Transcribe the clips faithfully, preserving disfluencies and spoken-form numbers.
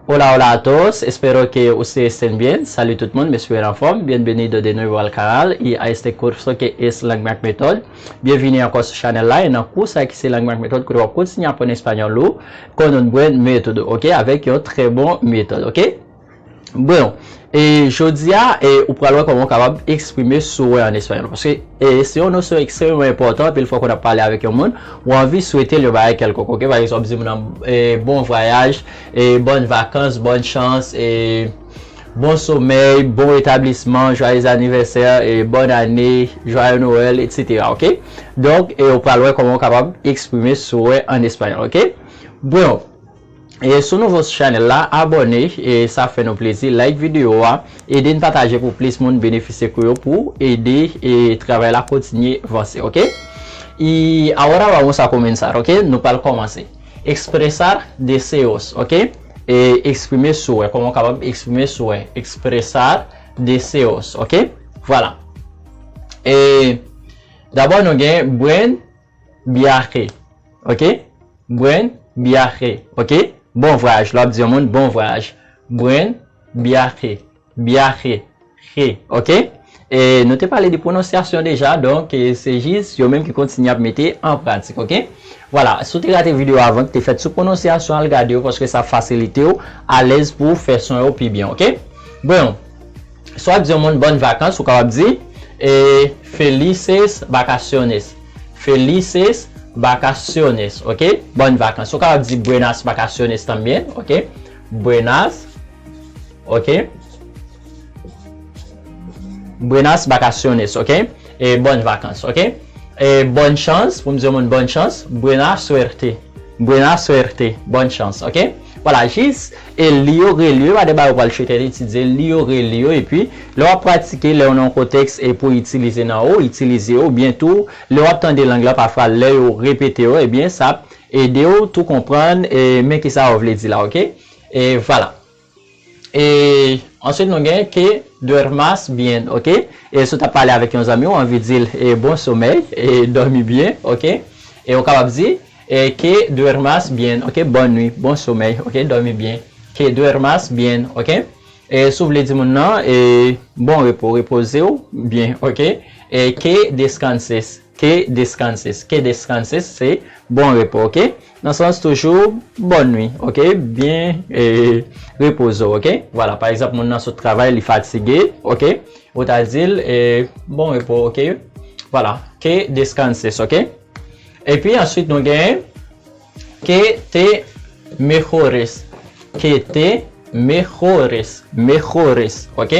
Hola, hola a todos, espero que ustedes estén bien. Salut tout moun, m espere w anfòm. Bienvenido de nuevo al canal y a este curso que es Langue Mac Method. Byenvini ankò sou chanèl la, e nan kou sa ki se Langue Mac Method, kote w ap kontinye aprann espanyòl ou, con un buen método, ok? Avèk yon trè bon metòd, ok? Bon, e jodi a, e, ou pral wè kòman w kapab eksprime souwè an espanyòl. Paske, e, se yon nosyon ekstrèmeman enpòtan, anpil fwa, kan w ap pale avèk yon moun, ou anvi swete l yon bagay kèlkonk, ok? Pa egzanp, di moun nan, e, bon vwayaj, e, bòn vakans, bòn chans, e, bon somèy, bon retablisman, joyeux anniversaire, e, bòn ane, joyeux Noël, et cetera, ok? Donk, e, ou pral wè kòman w kapab eksprime souwè an espanyòl, ok? Bon, e si w nouvo sou chanèl la, abòne, e sa fè nou plezi, like videyo a, ede n pataje pou plis moun benefisye kou yo pou ede e travay la kontinye vanse, ok? Y ahora vamos a comenzar, ok? Nou pral kòmanse. Expresar deseos, ok? E eksprime souwè. Kòman w kapab eksprime souwè? Expresar deseos, ok? Vwala. E dabò nou gen buen viaje, ok? Buen viaje, ok? Bon vwayaj. Lè w ap di yon moun bon vwayaj. Buen viaje. Viaje. Je, ok? E nou te pale de pwononsyasyon deja, donk, e se jis yo menm ki kontinye ap mete an pratik, ok? Vwala, si w te rate videyo avan ki te fèt sou pwononsyasyon, al gade yo, paske sa ap fasilite w alèz pou w fè son yo pi byen, ok? Bon, si w ap di yon moun bòn vakans, ou kapab di, e, felices vacaciones. Felices vacaciones, ok? Bòn vakans. Ou kapab di buenas vacaciones también, ok? Buenas, ok? Buenas vacaciones, ok? E bòn vakans, ok? E bòn chans, pou m di yon moun bòn chans, buena suerte. Buena suerte, bòn chans, ok? Vwala, jis, e li yo, reli yo, pa de bagay ou pral chita etidye, li yo, reli yo, epi lè w ap pratike, lè w nan yon kontèks e pou itilize nan ou, itilize yo, oubyen tou, lè w ap tande lang la, pafwa, lè yo repete yo, ebyen, sa ap ede w tou konprann, e, men kisa yo vle di la, ok? E vwala. E answit, nou gen que duermas bien, ok? E si w t ap pale avèk yon zanmi w, anvi di l, e, bon somèy, e, dòmi byen, ok? E ou kapab di, e, que duermas bien, ok? Bonne nuit, bon somèy, ok? Dòmi byen. Que duermas bien, ok? E si w vle di moun nan, e, bon repo, repoze w byen, ok? E que descanses, que descanses, que descanses, se bon repo, ok? Nan sans toujou, bonne nuit, ok? Byen, e, repoze w, ok? Vwala, pa egzanp, moun nan sot travay, li fatige, ok? Ou ta di l, e, bon repo, ok? Vwala, que descanses, ok? Epi answit, nou gen que te mejores, que te mejores, mejores, ok?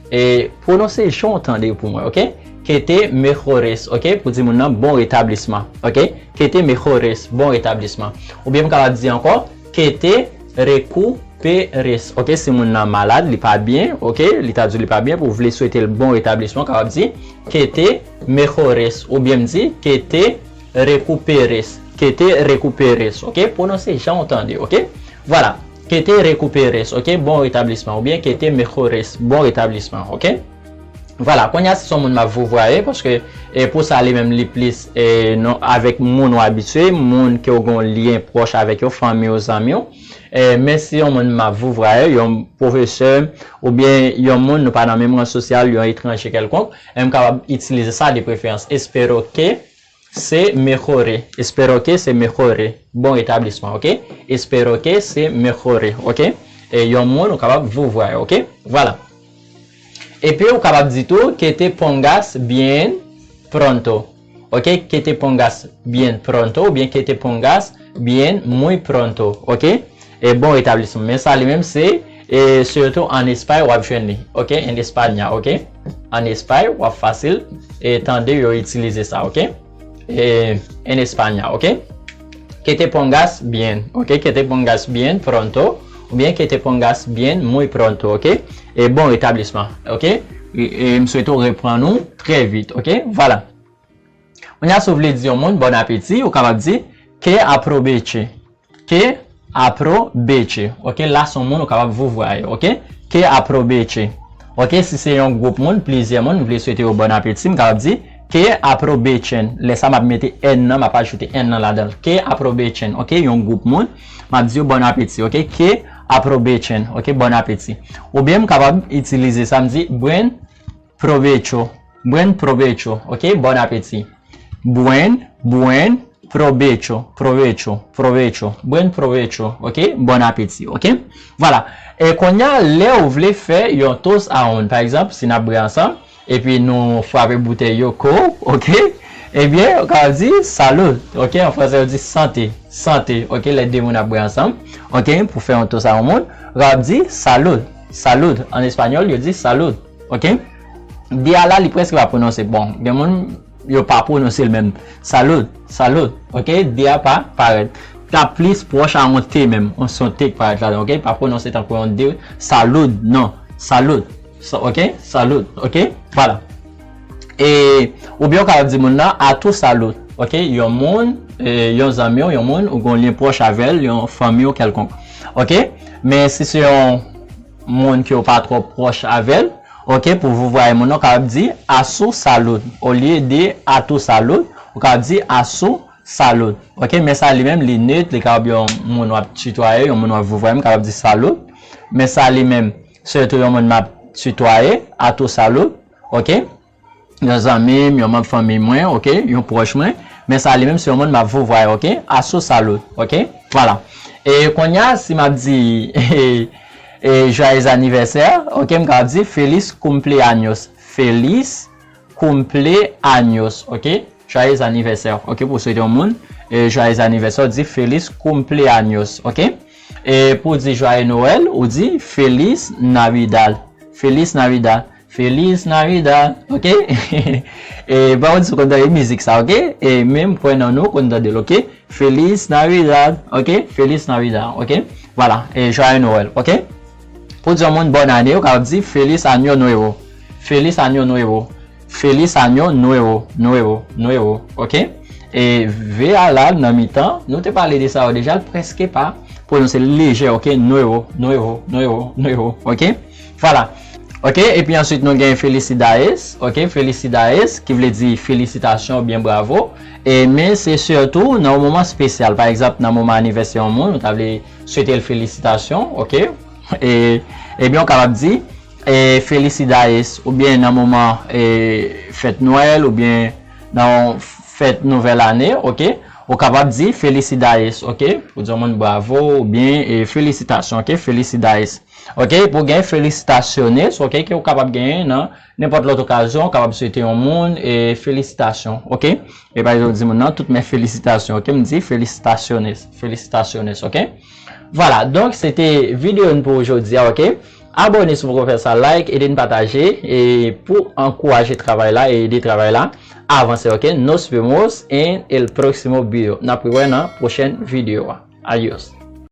E pwononse jan w tande pou mwen, ok? Que te mejores, ok? Pou di moun nan bon retablisman, ok? Que te mejores, bon retablisman. Oubyen m kapab di ankò, que te recuperes, ok? Si moun nan malad, li pa byen, ok? Li ta di w li pa byen, pou w vle swete l bon retablisman, w kapab di, que te mejores, oubyen m di, que te recuperes, que te recuperes, ok? Pwononse jan w tande, ok? Vwala, que te recuperes, ok? Bon retablisman, oubyen que te mejores, bon retablisman, ok? Vwala, kounye a, si se yon moun m ap vouvwaye, paske, e, pou sa, li menm, li plis, e, non, avèk moun ou abitye, moun ke w gen yon lyen pwòch avèk yo, fanmi w, zanmi w. E, men si yon moun m ap vouvwaye, yon pwofesè, oubyen yon moun nou pa nan menm ran sosyal, yon etranje kèlkonk, e, m kapab itilize sa de preferans. Espero que se mejore. Espero que se mejore. Bon retablisman, ok? Espero que se mejore, ok? E yon moun ou kapab vouvwaye, ok? Vwala. Epi ou kapab di tou, que te pongas bien pronto. Ok? Que te pongas bien pronto, oubyen que te pongas bien muy pronto, ok? E bon retablisman. Men sa li menm se, e, sitou an Espay w ap jwenn li, ok? En España, ok? An Espay, w ap fasil, e, tande yo itilize sa, ok? E, en España, ok? Que te pongas bien, ok? Que te pongas bien pronto, oubyen que te pongas bien muy pronto, ok? E bon retablisman, ok? E, e m swete w reprann ou trè vit, ok? Vwala. Kounye a, si w vle di yon moun bon apeti, ou kapab di, que aproveche. Que aproveche. Ok, la se yon moun ou kapab vouvwaye, ok? Que aproveche. Ok, si se yon gwoup moun, plizyè moun, m vle swete yo bon apeti, m kapab di, que aprovechen. Lè sa, m ap mete en nan, m ap ajoute en nan ladan l. Que aprovechen, ok? Yon gwoup moun, m ap di yo bon apeti, ok? Que aprovechen, ok, bon apeti. Oubyen m kapab itilize sa, m di buen provecho, buen provecho, ok, bon apeti. Buen, buen provecho, provecho, provecho, buen provecho, ok, bon apeti, ok. Vwala. E kounye a, lè ou vle fè yon toast a yon moun, pa egzanp, si n ap bwè ansanm, epi nou frape boutèy yo kou, ok, ebyen, ou ka di salud, ok, an fransè yo di sante, sante, ok, lè de moun ap bwè ansanm, ok, pou fè yon toast a yon moun, ou ka di salud, salud, an espanyòl, yo di salud, ok. D a la, li prèske pa pwononse, bon, gen moun, yo pa pwononse l menm, salud, salud, ok, d a pa parèt. T ap plis pwòch a yon t menm, yon son t k parèt ladan, ok, pa pwononse tankou yon d, salud, non, salud, sa, ok, salud, ok, vwala. E, oubyen ou kapab di moun nan, a tu salud, ok, yon moun, e, yon zanmi w, yon moun, ou gen yon lyen pwòch avè l, yon fanmi w kèlkonk, ok, men si se yon moun ke w pa twò pwòch avè l, ok, pou vouvwaye moun nan, ou kapab di a su salud, olye de a tu salud, ou kapab di a su salud, ok, men sa li menm, li net, li kapab yon moun w ap titwaye, yon moun w ap vouvwaye, m kapab di salud, men sa li menm, sitou yon moun m ap titwaye, a tu salud, ok, yon zanmi m, yon manm fanmi mwen, ok, yon pwòch mwen, men sa li menm, se yon moun m ap vouvwaye, ok, a su salud, ok, vwala. E kounye a, si m ap di, e, e, joyeux anniversaire, ok, m kapab di feliz cumpleaños, feliz cumpleaños, ok, joyeux anniversaire, ok, pou swete yon moun, e, joyeux anniversaire, ou di feliz cumpleaños, ok, e pou di joyeux Noël, ou di feliz Navidad, feliz Navidad, feliz Navidad, ok, e, ba ou di sou konn tande mizik sa, ok, e menm kwè nan nou konn tande l, ok, feliz Navidad, ok, feliz Navidad, ok, vwala, e joyeux Noël, ok. Pou di yon moun bòn ane, ou kapab di feliz año nuevo, feliz año nuevo, feliz año nuevo, nuevo, nuevo, ok. E V a la nan mitan, nou te pale de sa yo deja, l prèske pa pwononse, lejè, ok, nuevo, nuevo, nuevo, nuevo, ok. Vwala. Ok, epi answit nou gen felicidades, ok, felicidades, ki vle di felisitasyon oubyen bravo. E, men se sitou nan yon moman espesyal, pa egzanp, nan moman anivèsè yon moun, ou ta vle swete l felisitasyon, ok. E, ebyen, ou kapab di, e, felicidades, oubyen nan moman, e, fèt Nwèl, oubyen nan yon fèt nouvèl ane, ok, ou kapab di felicidades, ok, pou di yon moun bravo, oubyen, e, felisitasyon, ok, felicidades. Ok, pou gen felicitaciones, ok, ke ou kapab genyen nan nenpòt lòt okazyon, ou kapab swete yon moun, e, felisitasyon, ok. E pa egzanp, di moun nan, toutes mes felicitaciones, ok, m di felicitaciones, felicitaciones, ok. Vwala, donk, se te videyo n pou jodi a, ok. Abòne si w poko fè sa, like, ede n pataje, e pou ankouraje travay la, e ede travay la avanse, ok. Nos vemos en el próximo video. N ap rewè nan pwochèn videyo a. Adios.